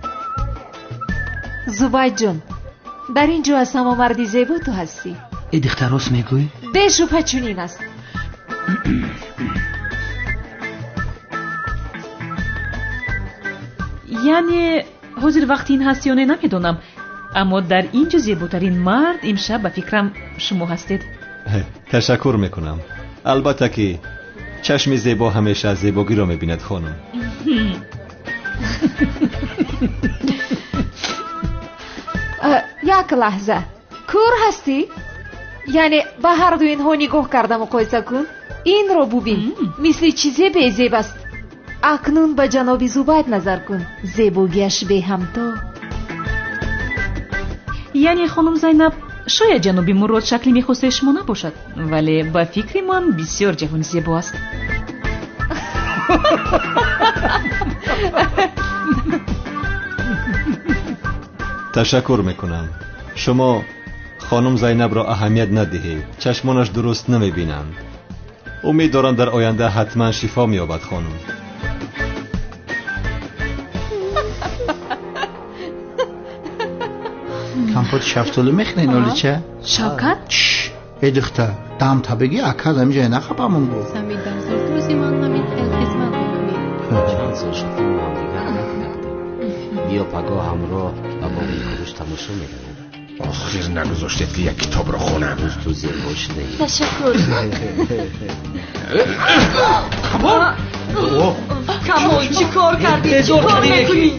Зубайдҷон, дар ин ҷо аз ҳама марди зебо ту ҳастӣ. Э, духтар, рост мегӯӣ? Бешубҳа чунин аст. Яъне ҳозир вақти ин ҳаст ё не намедонам, аммо дар ин ҷо зеботарин мард имшаб ба фикрам шумо ҳастед. Ташаккур мекунам. Албатта ки чашми зебо ҳамеша зебогиро мебинад, хонум. Як лаҳза, кӯр ҳастӣ? Яъне ба ҳарду инҳо нигоҳ карда муқоиса кун. Инро бубин, мисли чизе безеб аст. Акнун ба ҷаноби Зубайд назар кун, зебогиаш беҳамто. Яъне хонум Зайнаб, шояд ҷаноби Мурод шакли мехостаи шумо набошад, вале ба фикри ман бисёр ҷавони зебо аст. Ташаккур мекунам. Шумо хонум Зайнабро аҳамият надиҳед, чашмонаш дуруст намебинанд. Умед дорам дар оянда ҳатман шифо меёбад, хонум. Компоти шафтолу мехӯрен, олича? Шавкат? Э, духтар, дам табигӣ акад ҳамиҷа нақапамон гуфт. Сами, дар зодрӯзи ман ҳамин хел хизмат мекунӣ. Чанд сол шуд ки мо ҳамдигар надидем. Биё пагоҳ ҳамроҳ ба боғи хурӯш тамошо меравем. Охир нагузоштед ки як китобро хонам. Рӯз ту зебо шудаӣ. Ташаккур. Камол! Камол, чӣ кор кардӣ? Чӣ кор мекунӣ?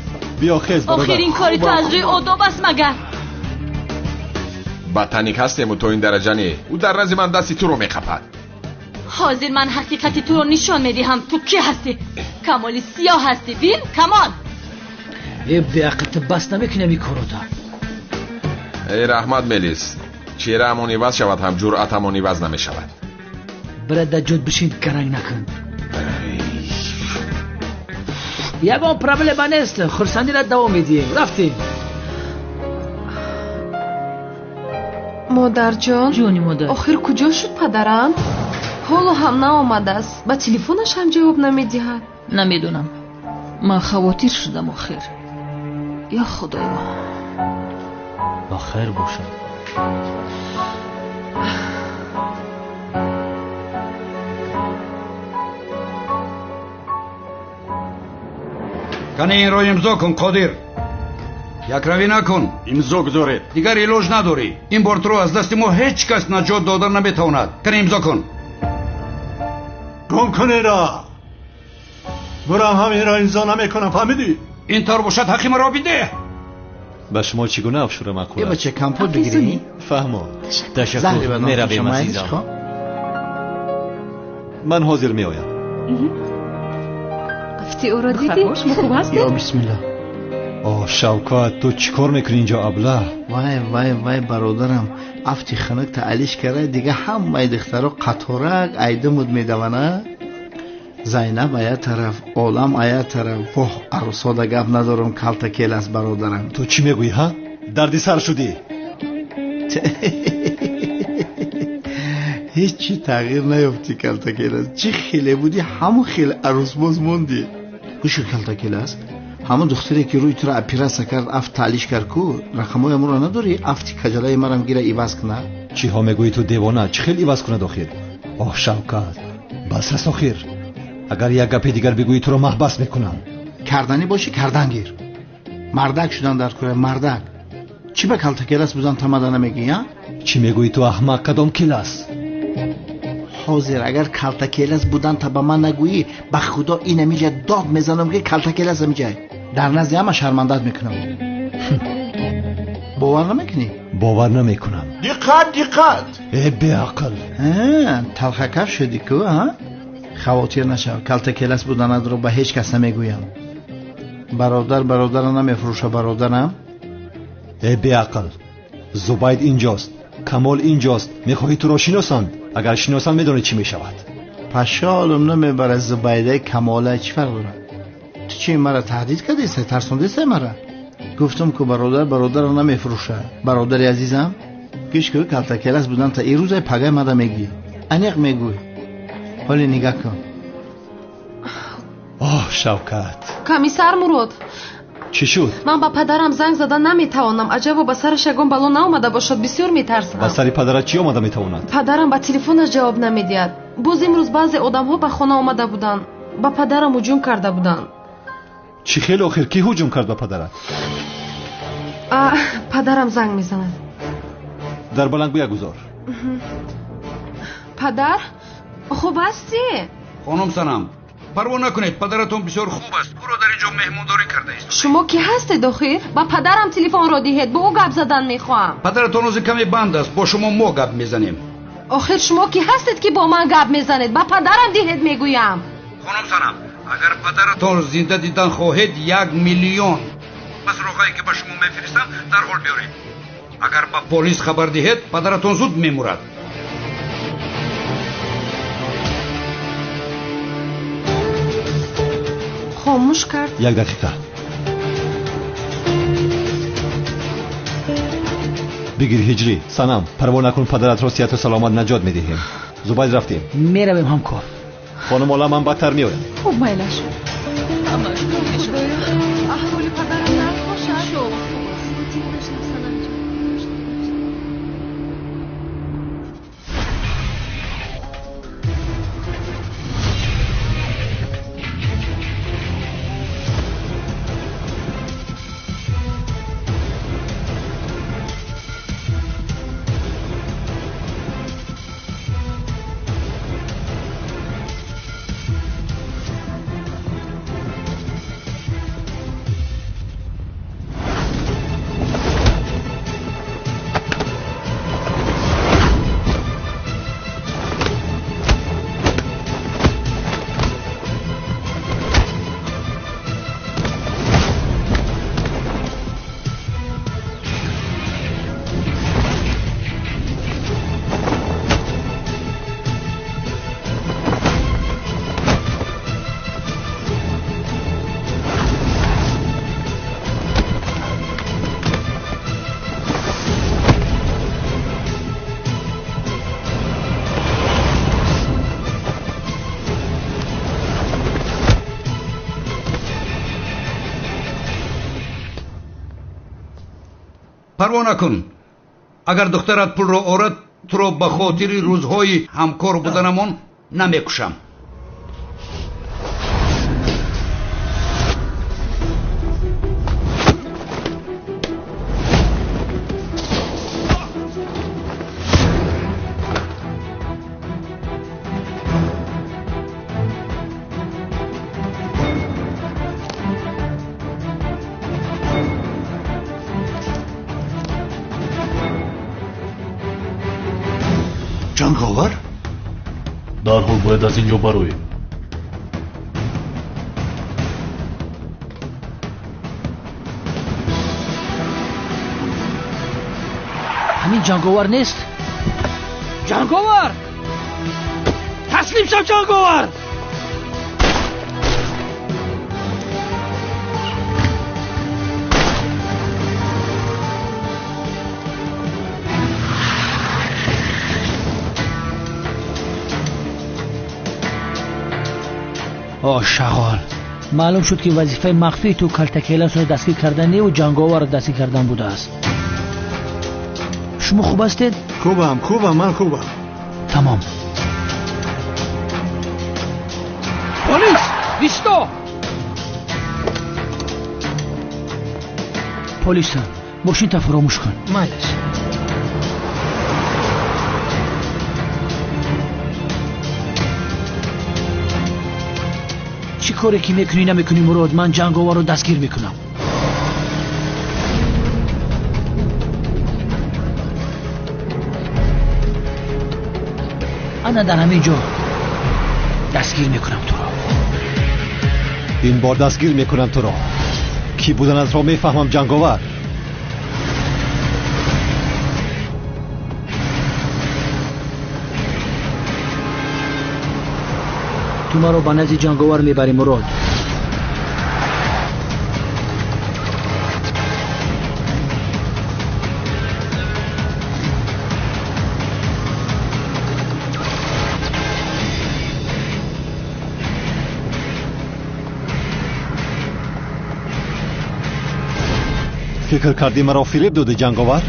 Биё хез, бародар. Охир ин кори ту аз рӯи одоб аст магар? Ба таник ҳастему то ин дараҷа не. Ӯ дар назди ман дасти туро меқапад. Ҳозир ман ҳақиқати туро нишон медиҳам. Ту кӣ ҳастӣ? Камоли сиёҳ ҳастӣ. Бин, Камол. Э, беақл, ту бас намекунӣ ин корото. Эй, раҳмат, Мелис. Чеҳраамон иваз шавад ҳам ҷуръатамон иваз намешавад. Бира дар ҷод бишин, гаранг накун. Ягон проблема нест, хурсандиро давом медиҳем. Рафтем. Модарҷон, ҷони модар, охир куҷо шуд падарам? Ҳоло ҳам наомадааст, ба телефонаш ҳам ҷавоб намедиҳад. Намедонам, ман хавотир шудам охир. Ё худоё, ба хайр бошад. Кани инро имзо кун, Қодир. Якравӣ накун. Имзо гузоред. Дигар илоҷ надорӣ. Ин бор туро аз дасти мо ҳеҷ кас наҷот дода наметавонад. Кани имзо кун. Гум кун инро. Бурам ҳам инро имзо намекунам, фаҳмидӣ? Ин тавр бошад, ҳаққи маро бидеҳ. Ба шумо чӣ гуна афшура маъқул аст? Е бача, компот бигирӣ? Фаҳмо. Ташаккур, меравем азизам. Ман ҳозир меоям. Афти ӯро дидӣ? Шумо хуб ҳастед? Ё бисмиллоҳ. Оҳ, Шавкат, ту чӣ кор мекунӣ инҷо, абла? Вай, вай, вай, бародарам, афти хунук таалиш карда, дига ҳамаи духтаро қаторак айдимуд медавана. Зайнаб ая тараф, олам ая тараф. Воҳ, арӯсода гап надорам, калта келаст бародарам. Ту чӣ мегӯӣ, ҳа? Дарди сар шудӣ. Ҳеҷ чӣ тағйир наёфтӣ, калта келаст. Чӣ хеле будӣ, ҳамон хеле арӯсбоз мондӣ. Гӯши калта келаст? Ҳамон духтаре ки рӯи туро оператсия кард, афт таълиш кард ку, рақамҳои амонро надорӣ? Афти каҷалаи марам гира иваз кунад. Чиҳо мегӯӣ ту, девона? Чӣ хел иваз кунад охир? Оҳ, Шавкат, бас аст охир. Агар як гапи дигар бигӯӣ, туро маҳбас мекунам. Карданӣ бошӣ, кардан гир. Мардак шудан дар кора, мардак. Чӣ ба калта келас будан тамада намегӯӣ, а? Чӣ мегӯӣ ту, аҳмақ? Кадом келас? Ҳозир агар калта келас будан та ба ман нагӯӣ, ба худо ин амиҷа дод мезанам ки калта келас амиҷа. Дар назди ҳама шармандат мекунам. Бовар намекунӣ? Бовар намекунам. Диққат, диққат! Э, беақл! Талхакаф шудӣ ку, а? Хавотир нашав, калта келас буданатро ба ҳеҷ кас намегӯям. Бародар бародарро намефурӯша, бародарам. Э, беақл! Зубайд инҷост, Камол инҷост. Мехоҳӣ туро шиносанд? Агар шиносанд, медонӣ чӣ мешавад. Пашолум намебарад Зубайдаи Камола, чӣ фарқ дорад? Ту чӣ маро таҳдид кардисай, тарсондисай мара? Гуфтам ку бародар бародарро намефурӯша. Бародари азизам, гӯш кун, калта келас будан та ирӯзай пагай мада мегӯӣ. Аниқ мегӯй. Ҳоле нигаҳ кун. Оҳ, Шавкат. Комиссар Мурод. Чӣ шуд? Ман ба падарам занг зада наметавонам. Аҷабо ба сараш ягон бало наомада бошад, бисёр метарсам. Ба сари падарат чӣ омада метавонад? Падарам ба телефонаш ҷавоб намедиҳад. Боз имрӯз баъзе одамҳо ба хона омада буданд, ба падарам ҳуҷум карда буданд. Чӣ хел охир? Кӣ ҳуҷум кард ба падарат? Падарам занг мезанад. Дар баландгӯя гузор. Падар, хуб ҳастӣ? Хонум Санам, парво накунед, падаратон бисёр хуб аст. Ӯро дар ин ҷо меҳмондорӣ кардааст. Шумо кӣ ҳастед охир? Ба падарам телефонро диҳед, бо ӯ гап задан мехоҳам. Падаратон ҳозир каме банд аст, бо шумо мо гап мезанем. Охир шумо кӣ ҳастед ки бо ман гап мезанед? Ба падарам диҳед мегӯям. Хонум Санам, агар падаратон зинда дидан хоҳед, 1 миллион ба суроғае ки ба шумо мефиристам дарҳол биёред. Агар ба полис хабар диҳед, падаратон зуд мемурад. Хомӯш кард. Як дақиқа. Бигир ҳиҷрӣ. Санам, парво накун, падаратро сиҳату саломат наҷот медиҳем. Зубайд, рафтем. Меравем ҳамкор. Хонум Олам, ман бадтар меоям. Хуб, майлаш. Ҳамаш хуб мешавад. Аҳволи падарам нағз бошад. Парво накун. Агар духтарат пулро орад, туро ба хотири рӯзҳои ҳамкор буданамон намекушам. Ҷанговар? Дарҳол бояд аз ин ҷо бароем. Ҳамин ҷанговар нест? Ҷанговар! Таслим шав, ҷанговар! О шағол, маълум шуд, ки вазифаи махфии ту калтакеласро дастгир кардан неву ҷанговарро дастгир кардан будааст. Шумо хуб ҳастед? Хубам, хубам, ман хубам. Тамом. Полис, исто! Полиса, мошинта фаромӯш кун. Майлаш. Чӣ коре ки мекунӣ намекунӣ, Мурод, ман ҷанговарро дастгир мекунам. Ана дар ҳамин ҷо дастгир мекунам туро. Ин бор дастгир мекунам туро. Кӣ буданатро мефаҳмам, ҷанговар. Ту маро ба назди ҷанговар мебарӣ, Мурод. Фикр кардӣ маро фиреб додӣ, ҷанговар?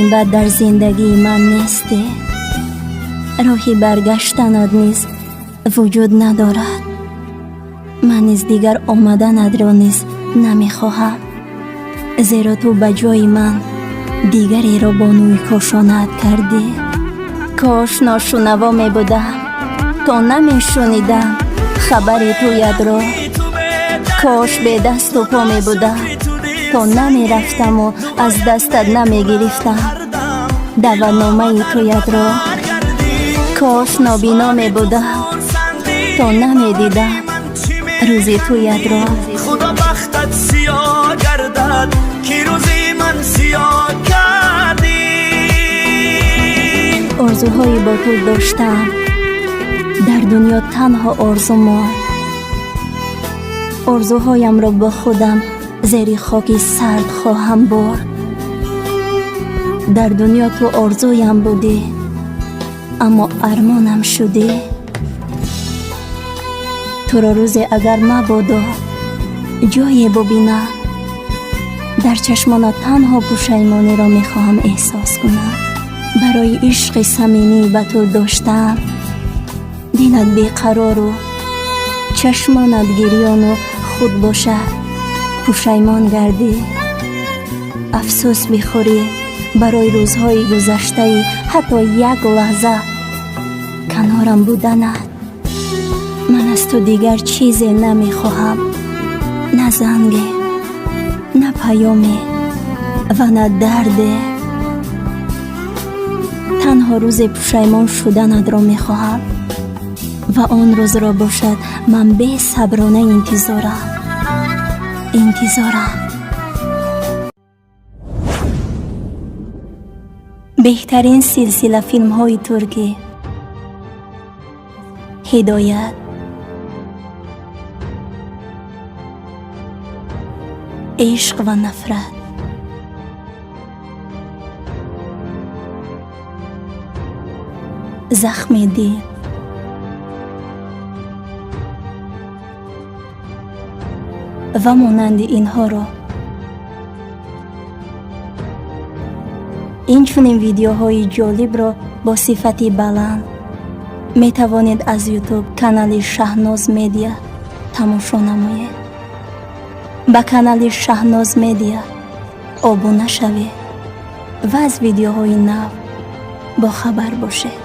ин баъд дар зиндагии ман нестӣ. Роҳи баргаштанат низ вуҷуд надорад. Ман низ дигар омаданатро низ намехоҳам, зеро ту ба ҷои ман дигареро бонуи кошонаат кардӣ. Кош ношунаво мебудам, то намешунидам хабари туятро. Кош бедасту по мебудам, то намерафтаму аз дастат намегирифтам даъватномаи туятро. Кош нобино мебудам, то намедидам рӯзи туятро. Худо бахтат сиёҳ гардад, ки рӯзи ман сиёҳ кардӣ. Орзуҳои бо ту доштам дар дунё танҳо орзу монд. Орзуҳоямро бо худам зери хоки сард хоҳам бурд. Дар дунё ту орзуям будӣ, аммо армонам шудӣ. Туро рӯзе агар мабодо ҷое бубинам, дар чашмонат танҳо пушаймониро мехоҳам эҳсос кунам. Барои ишқи самимӣ ба ту доштам, дилат беқарору чашмонат гирёну худ бошад пушаймон гардӣ. Афсӯс бихӯрӣ барои рӯзҳои гузаштаи ҳатто як лаҳза канорам буданат. Ман аз ту дигар чизе намехоҳам, на занге, на паёме ва на дарде. Танҳо рӯзе пушаймон шуданатро мехоҳам ва он рӯзро бошад ман бесаброна интизорам, интизорам. Беҳтарин силсила филмҳои туркӣ. Ҳидоят, ишқ ва нафрат, захми дил, ва монанди инҳоро. Инчунин видеоҳои ҷолибро бо сифати баланд метавонед аз Ютуб канали Шаҳноз Медиа тамошо намоед. Ба канали Шаҳноз Медиа обуна шавед ва аз видеоҳои нав бохабар бошед.